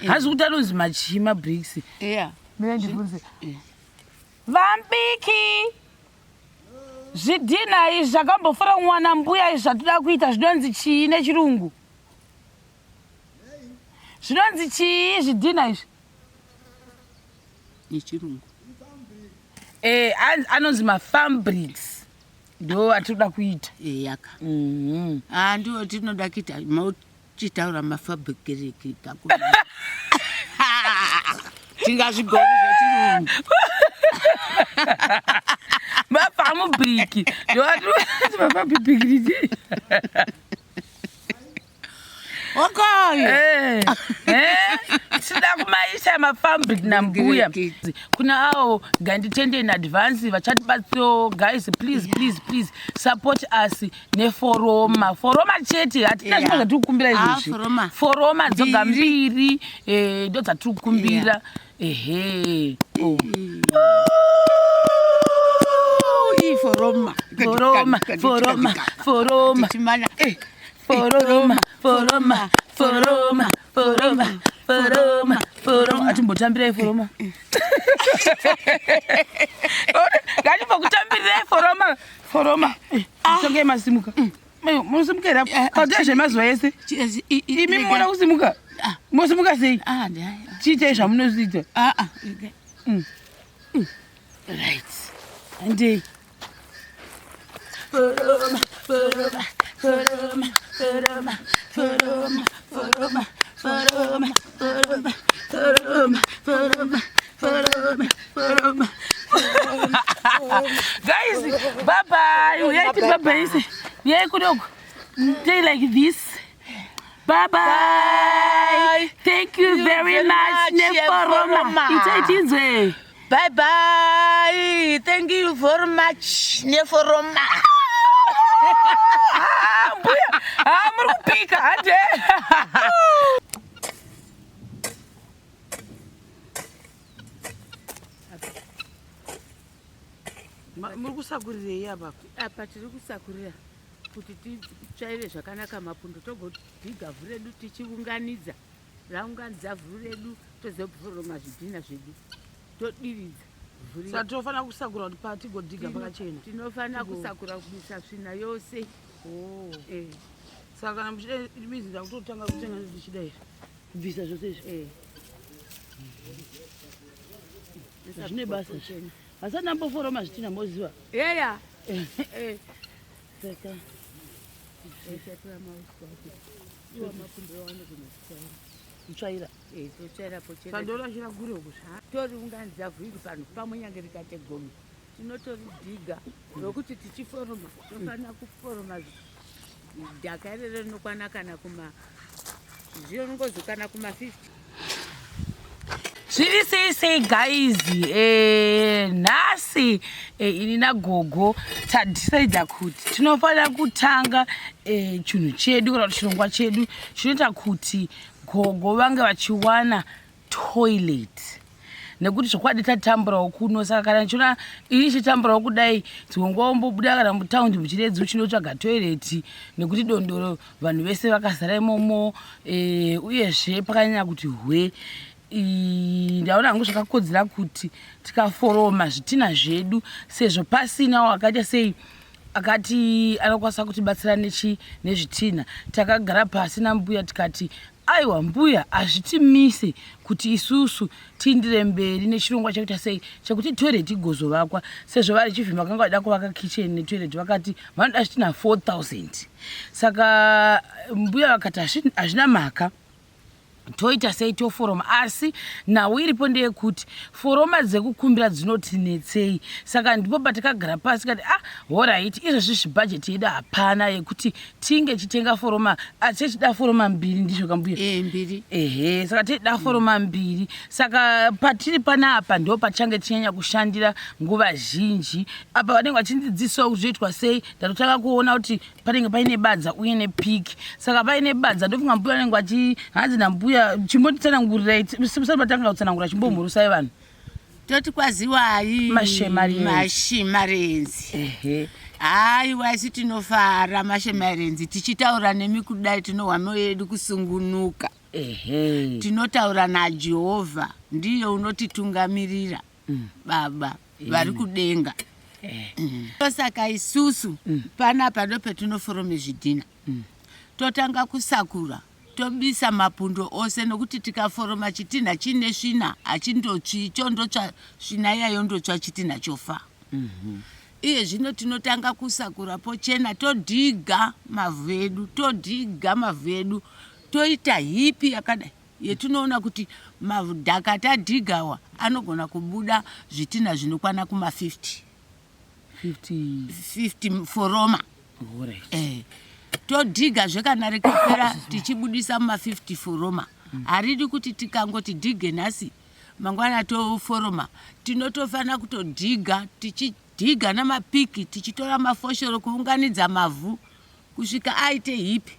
Hazi kuti anonzi machii mabricks. Yeah. Mira ndibvunze. Vambiki. Zvidhina izvi zvakambofora mwana mbuya izvi zvatoda kuita zvinonzi chii nechirungu? Zvinonzi chii zvidhina izvi? Nechirungu. Eh, anonzi mafarm bricks. Ndo atinoda kuita. Eyaka. Ah, ndiwo tinoda kuita. Chitaura mafabrikiriki kakuru. Tingazvigoni zvechirungu. Mafamubriki. Ndo atinoda mafabrikiriki. Okay. Tinoda kumaisa mafabric nambuya. Kuna avo nganditende in advance vachatibatsirawo guys, please, please, please support us neforoma. Foroma chete, hatina zvimwe zvatiri kukumbira izvozvi. Foroma. Foroma dzoga Mbiri. Mbiri, ndo dzatiri kukumbira. Ehe. Oh. Ii, foroma. Foroma, foroma, foroma. Tichimanya. Foroma, foroma, foroma, foroma, foroma, foroma. Atimbotambirai foroma. Ngatimbokutambirirai foroma, foroma. Tongai masimuka. Munosimuka here? Kakuti zvemazuva ese. Imi munoda kusimuka. Mosimuka sei? Ah, ndihaya. Chiitai zvamunozviita. Ah, ah. Right. Handei. Foroma, foroma, foroma, foroma, foroma, foroma, foroma, foroma, foroma, foroma, foroma, foroma. Guys, bye bye. Uyai bye bye. Uyai kudogo. Stay like this. Bye bye. Thank you very very much, much, Neforoma. Neforoma. Itai tinzwe. Bye bye. Thank you very much, Neforoma. Ah, mbuya. Ah, muri kupika hande. Muri kusakurirei apa? Apa tiri kusakurira kuti titsvaire zvakanaka mapundo, togodhiga vhu redu tichiunganidza. Raunganidza vhu redu, tozoforoma zvidhina zvedu, todiridza vhu riya. Saka tinofanira kusakura kuti patigodhiga pakachena. Tinofanira kusakura, kubisa svina yose. Oh. Eh. Saka kana muchida mizi, ndakutotanga kutenga ndichida izvi, kubvisa zvose izvi. Zvine basa Kuchena. Hasati ndamboforoma zvitina, moziva. Yeya. Saka Chatora mauswa ake. Iwa mapundo awanogona kutsvaira. Kutsvaira. Totsvaira pochena. Sandorashira kure uku. Toriunganidza vhu iri pano pamwe, nyange rikaite gomo tinotoridhiga, nokuti tichiforoma tofanira kuforoma dhaka irero rinokwana kana kuma zvinongozokana kuma 50. Zviri sei sei guys? Nhasi ini nagogo tadecida kuti tinofanira kutanga chinhu chedu kana kuti chirongwa chedu chinoita kuti gogo vange vachiwana toilet, nekuti zvokwadi tatamburawo kuno. Saka kana ndichiona ini ichitamburawo kudai, dzimwe nguva wombobuda kana mutaundi muchiredzi uchinotsvaga toilet, nekuti dondoro vanhu vese vakazara imomo, uyezve pakanyanya kuti hwe. Ndaona hangu zvakakodzera kuti tikaforoma zvitina zvedu, sezvo pasina wakaita sei akati anokwanisa kutibatsira nechi nezvitina. Takagara pasi nambuya tikati, aiwa mbuya, hazvitimise kuti isusu tiindire mberi nechirongwa chekuita sei, chekuti toilet igozovakwa, sezvo vari chivhima vakanga vada kuvaka kitchen netoilet, vakati vanoda zvitina 4000. Saka mbuya vakati hazvina mhaka, toita sei, toforoma. Asi nhau iripo ndeyekuti foroma dzekukumbira dzinotinetsei. Saka ndipo patakagara pasi kati, ah, alright, izvozvi zvibhajeti yedu hapana yekuti tinge tichitenga foroma, asi tichida foroma mbiri, ndizvo kambuya? Mbiri. Ehe, saka tichida foroma mbiri. Saka patiri panapa ndo patichange tichinyanya kushandira nguva zhinji. Apa vanenge vachindidzidzisawo kuti zvoitwa sei. Ndatotanga kuona kuti panenge paine badza uye nepiki. Saka paine badza, ndofunga mbuya vanenge vachi, hanzi nambuya chimbotitsanangurirai, musati matanga kutsanangura chimbomhurusai vanhu. Toti kwaziwai. Mashemarienzi. Mashemarenzi. Haiwa, isu tinofara mashemarenzi, tichitaura nemi kudai tinohwa mwoyo yedu kusungunuka. Ehe. Tinotaura naJehovha, ndiye unotitungamirira, Baba vari kudenga. Saka isusu panapa ndopetinoforome zvidhina. Totanga kusakura, tobisa mapundo ose nokuti tikaforoma chitinha chiine svina hachindotsvi, chondotsva svina iya yondotsva chitinha chofa. Iye zvino tinotanga kusakura pochena, todhiga mavhu edu, todhiga mavhu edu, toita hipi yakadai yetinoona kuti madhaka tadhigawa anogona kubuda zvitinha zvinokwana kuma 50. 50. 50 foroma. Alright. Todhiga zvekana rikapera tichibudisa muma 50 foroma. Haridi kuti tikangoti dhige nhasi mangwana toforoma, tinotofana kutodhiga, tichidhiga namapiki, tichitora mafoshoro kuunganidza mavhu kusvika aite hipi,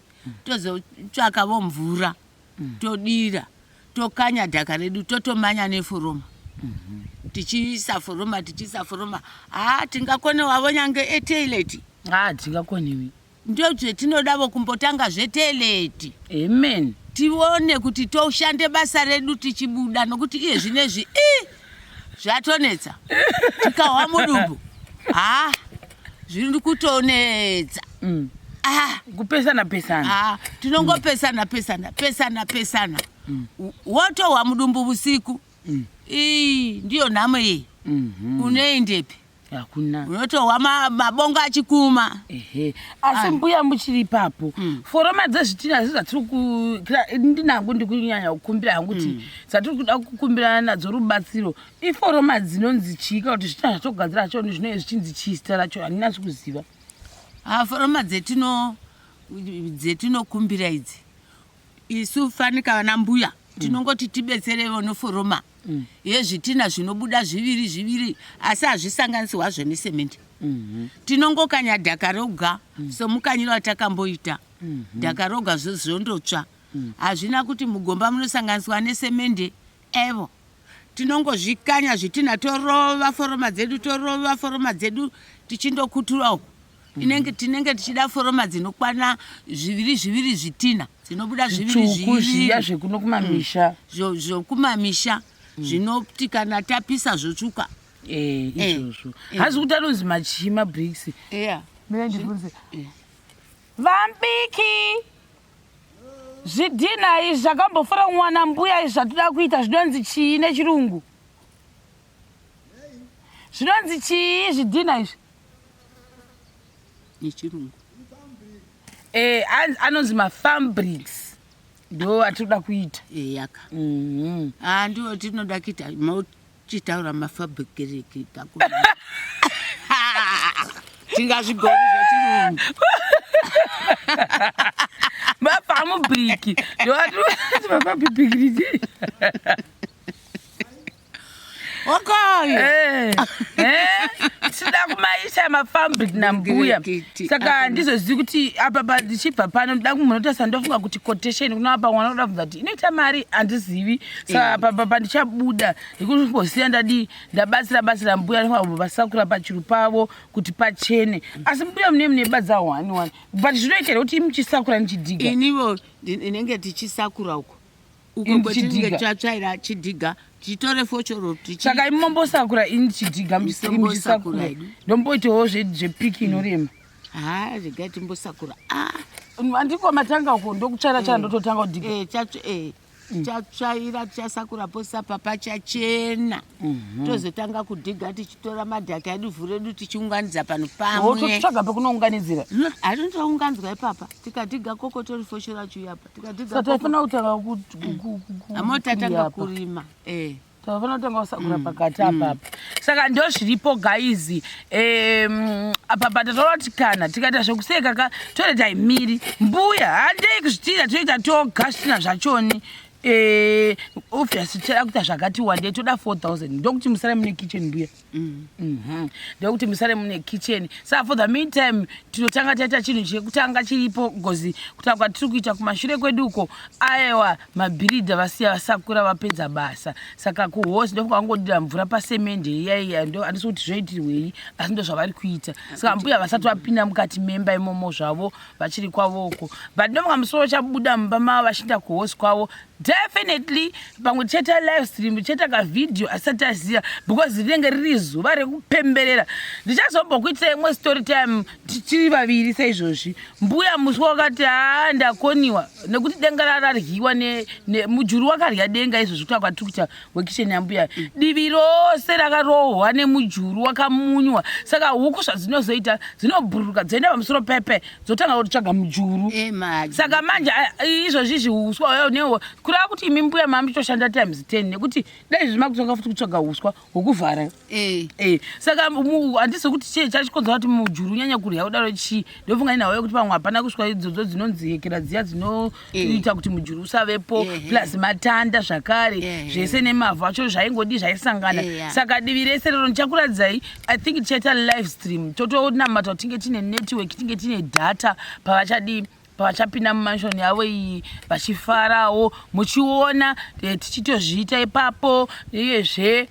tozotsvakavo mvura, todira, tokanya dhaka redu, totomanya neforoma, tichiisa foroma, tichiisa foroma. Haa, tingakonewavo nyange etoilet. Haa, tingakoniwi. Ndozvetinodavo kumbotanga zvetoilet. Amen. Tione kuti toshande basa redu tichibuda, nokuti iye zvinezvi i zvatonetsa, tikahwa mudumbu, ha, zviri kutonetsa. Ah. Kupesana pesana. Ah, tinongopesana pesana pesana pesana, wotohwa mudumbu usiku. Ii, ndiyo nhamo iyi. Unoendepi? Hakuna. Unotohwa mabongo achikuma. Ehe, asi mbuya, muchiri ipapo, foroma dzezvitina zvi zvatiri ku ndinangu ndikunyanya kukumbira hangu kuti dzatiri kuda kukumbirana nadzo rubatsiro iforoma dzinonzi chii, kana kuti zvitina zvatogadzira zvacho zvinenge zvichinzi chii zita racho? Handinatsi kuziva. Ha, foroma dzetinokumbira idzi, isu fanika vana mbuya tinongoti tibetserevo neforoma yezvitina zvinobuda zviviri zviviri, asi hazvisanganisirwa nesemende. Tinongokanya dhaka roga somukanyiro watakamboita, dhaka roga zvondotsva. Hazvina kuti mugomba munosanganiswa nesemende evo. Tinongozvikanya zvitina, torova foroma dzedu, torova foroma dzedu tichindokutura uku. Inenge tinenge tichida foroma dzinokwana zviviri zviviri, zvitina dzinobuda zviviri. Zvitsvuku zviya zviviri. Zvekuno kumamisha. Zvokumamisha zvinoti kana tapisa zvotsvuka. Izvozvo hazi kuti anonzi machii, mabricks? Yeah. Mira ndibvunze vambiki. Zvidhina izvi zvakambofora mwana mbuya izvi zvatoda kuita zvinonzi chii nechirungu? Zvinonzi chii zvidhina izvi? Nechirungu? Anonzi mafarmbricks, ndo atinoda kuita. Yaka. Ah, ndiwo tinoda kuita, mochitaura mafabrikiriki kako, tingazvigoni zvechirungu. Mafarmbrick ndo atinoti, mafabrikiriki. Okoyo. Tinoda kumaisa mafabric nambuya. Brikiti. Saka ndizozivi kuti apa ndichibva pano ndoda kumbonotarisa, ndofunga kuti quotation kunoapa mwana kuda kubvunza kuti inoita mari, handizivi. Saka apa pandichabuda ndikumbosiya ndadii, ndabatsira batsira mbuya, ndofunga vasakura pachuru pavo kuti pachene. Asi mbuya, mune badza one one, but zvinoita here kuti muchisakura nichidhiga? Inivo inenge tichisakura uko uko Ini kwetinenge tichidhiga. tatsvaira chidhiga, tichitore foshoro tichi Saka imombosakura, ini ndichidhiga, Tombosakura muchisakura. hedu. Ndomboitawo zvepiki inorema. Ha, regai timbosakura, ah. Handiko matanga uko, ndokutsvaira tsvaira, ndototanga kudhiga. Chatsvaira, tichasakura posapa pachachena, tozotanga kudhiga tichitora madhaka edu, vhu redu tichiunganidza pano pamwe. Wototsvaga pekunounganidzira. Hatindounganidzwa ipapa, tikadhiga koko torifoshora chiuyapa, tikadhiga. Saka taifanira kutanga Amotatanga kurima. Kurima. Taifanira kutanga kusakura pakati apapa. Saka ndo zviripo, guys. Apa patataura kuti kana tikaita zvekuseka ka, toilet haimiri mbuya, handei kuzvitina, toita toga zvitina zvachoni. Obviously tichada kuita zvakati wandei, toda 4000 ndokuti musare mune kitchen mbuya. Ndokuti musare mune kitchen. Saka for the meantime tinotanga taita chinhu chekutanga chiripo, because kutaura kwatiri kuita kumashure kwedu uko, aiwa, mabhiridha vasiya vasakura vapedza basa. Saka kuhosi ndokuvangodira mvura pasemende iya iya, ndo handisi kuti zvoitirwei, asi ndo zvavari kuita. Saka mbuya vasati vapinda mukati memba imomo zvavo, vachiri kwavo uko, but ndofunga musoro chabuda mumba mavo vachiinda kuhosi kwavo. Definitely pamwe tichaita live stream, tichaita kavhidhiyo asati aziva, because rinenge riri zuva rekupemberera. Ndichazombokuitira imwe story time tiri vaviri saizvozvi. Mbuya musi wakati, haa, ndakoniwa nekuti denga rararyiwa mujuru wakarya denga. Izvozvi kutaura kwatiri kuita, wekicheni yambuya, divi rose rakarohwa nemujuru wakamunywa. Saka huku zvadzinozoita, dzinobhururuka dzoenda pamusoro pepe, dzotanga kutsvaga mujuru. Saka manje izvozvi izvi uswa newo, kureva kuti imi mbuya mamuchitoshanda times 10, nekuti dai izvi makutonga futi kutsvaga uswa hwekuvhara. Saka handisi kuti chii chachikonzera kuti mujuru unyanya kurya kudaro chii. Ndofunga inhau yekuti pamwe hapana kuswa idzodzo dzinonzi hekera dziya dzinoita kuti mujuru usavepo, plus matanda zvakare, zvese nemavhu acho zvaingodi zvaisangana. Saka divi rese rero ndichakuratidzai. I think tichaita live stream, totonamata kuti tinge tine network, tinge tine data pavachadii, pavachapinda mumansion yavo iyi vachifarawo, muchiona tichitozviita ipapo. Uyezve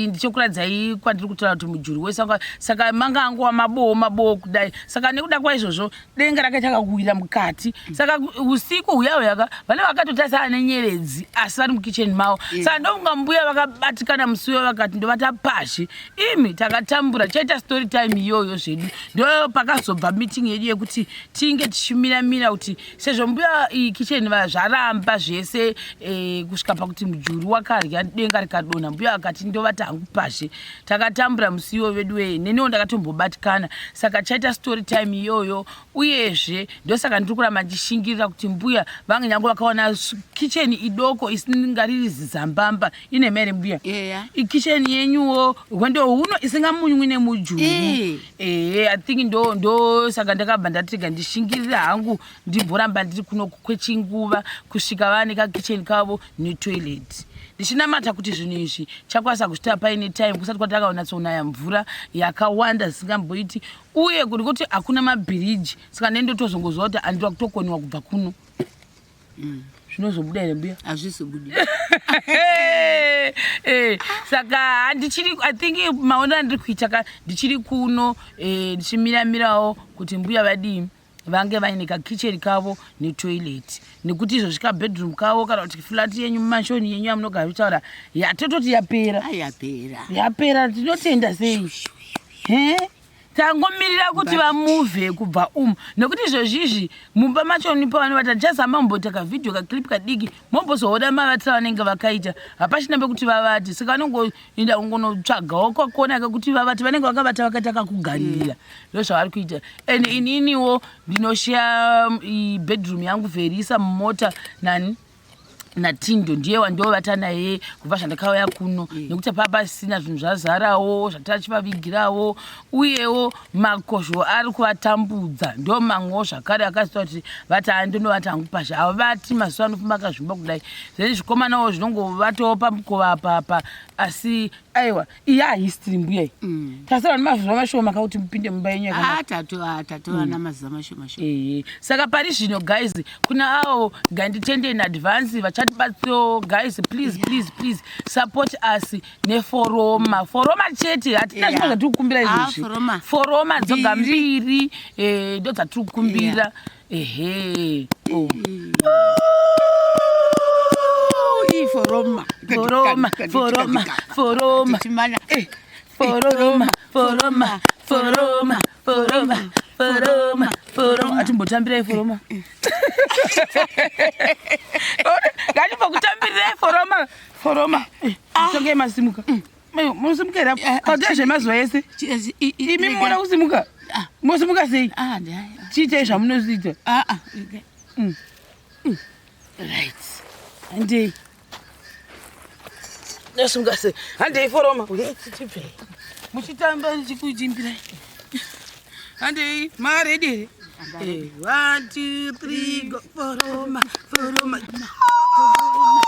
ndichokuradzai kwandiri kutaura kuti mujuru wese saka manga angova mabowo mabowo kudai. Saka nekuda kwaizvozvo denga rakaita kakuwira mukati. Saka usiku huya huyaka vane vakatotarisa nenyeredzi, asi vari mukicheni mavo. Saka ndofunga mbuya vakabatikana musi uyo, vakati ndovata pashi. Imi takatambura, chaita story time iyoyo zvedu. Ndo pakazobva meeting yedu yekuti tinge tichimiramira kuti sezvo mbuya iyi kicheni zvaramba zvese, kusvika pakuti mujuru wakarya denga rikadonha, mbuya vakati ndovata hangu pashe. Takatambura musi iwo vedu wee, neniwo ndakatombobatikana. Saka chaita story time iyoyo. Uyezve ndosaka ndiri kuramba ndichishingirira kuti mbuya vange nyange vakawana kicheni idoko isingariri zizambamba ine mere mbuya. Ikicheni yenyuwo hwendo huno isingamunywi nemujuru. Ehe, I think ndo saka ndakabva ndatega ndishingirira hangu, ndimboramba ndiri kuno kwechinguva kusvika vane kakicheni kavo netoilet, ndichinamata kuti zvinhu izvi chakwanisa kuzviita paine time, kusati kwatakaonatsounaya mvura yakawanda zisingamboiti, uye kuri kuti hakuna mabhiriji. Saka nendotozongoziva kuti handida kutokoniwa kubva kuno. Zvinozobuda here mbuya? Hazvizobudi. Saka handichiri, I think maonero andiri kuita ka, ndichiri kuno, ndichimiramirawo kuti mbuya vadii, vange vaine kakicheni kavo netoilet, nekuti izvo svika bedroom kavo kana kuti flat yenyu mumanshoni yenyu yamunogara kutaura yatototi yapera. Yapera. Yapera, tinotenda sei. He, tangomirira kuti vamuvhe kubva umu, nekuti izvozvizvi mumba machoni pavanobata, ndichazama kumboita kavhidhiyo, kaclip kadiki, mombozoona mavatira vanenge vakaita. Hapachina pekuti vavati, saka vanongoenda kungonotsvagawo kakona kekuti vavati, vanenge vakavata vakaita kakuganira. Ndo zvavari kuita. And ininiwo ndinoshiya bedroom yangu Verisa mumota nani naTindo, ndiye wandovata naye kubva zvandakauya kuno, nekuti papa pasina zvinhu zvazarawo zvatachivavigirawo. Uyewo makozho ari kuvatambudza, ndo mamwewo zvakare akazoita kuti vati andonovata hangu pasha. Havavati mazuva anofamba akazvimba kudai, then zvikomanawo zvinongovatawo pamukova apapa. Asi aiwa, iya history mbuya iyi. Tasara nemazuva mashoma kakuti mupinde mumba yenyu yakanaka. Ah, tatova namazuva mashoma shoma. Ehe, saka pari zvino guys, kuna avo nganditende in advance vachatibatsirawo. Guys, please, please, please support us neforoma, foroma chete, hatina zvimwe zvatiri kukumbira Ah, izvozvi. foroma. Foroma dzoga Mbiri. mbiri, ndo dzatiri kukumbira. Ehe, oh. Ii, foroma. Foroma, foroma, foroma. Tichimanya. Foroma, foroma, foroma, foroma, foroma, foroma. Atimbotambirai foroma, ngatimbokutambirirai foroma, foroma. Tongei masimuka. Munosimuka here? Kautai zvemazuva ese. Imi munoda kusimuka, mosimuka sei? Chiitai zvamunoziita. Right, handei. Ndasimuka sei? Handei foroma. Uyai tibve muchitamba, ndichikuchimbirai. Handei, maready here? One, two, three, go. Foroma, foroma, foroma.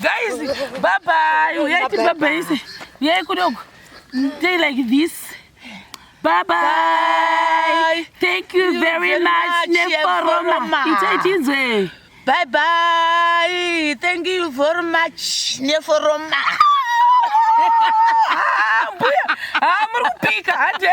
Guys, bye bye. Uyai tibabhaise. Uyai kudogo. Stay like this. Bye bye. Thank you very very much much, neforoma. Neforoma. Itai tinzwe. Bye bye, thank you very much neforoma. Ah, mbuya. Ah, muri kupika hande.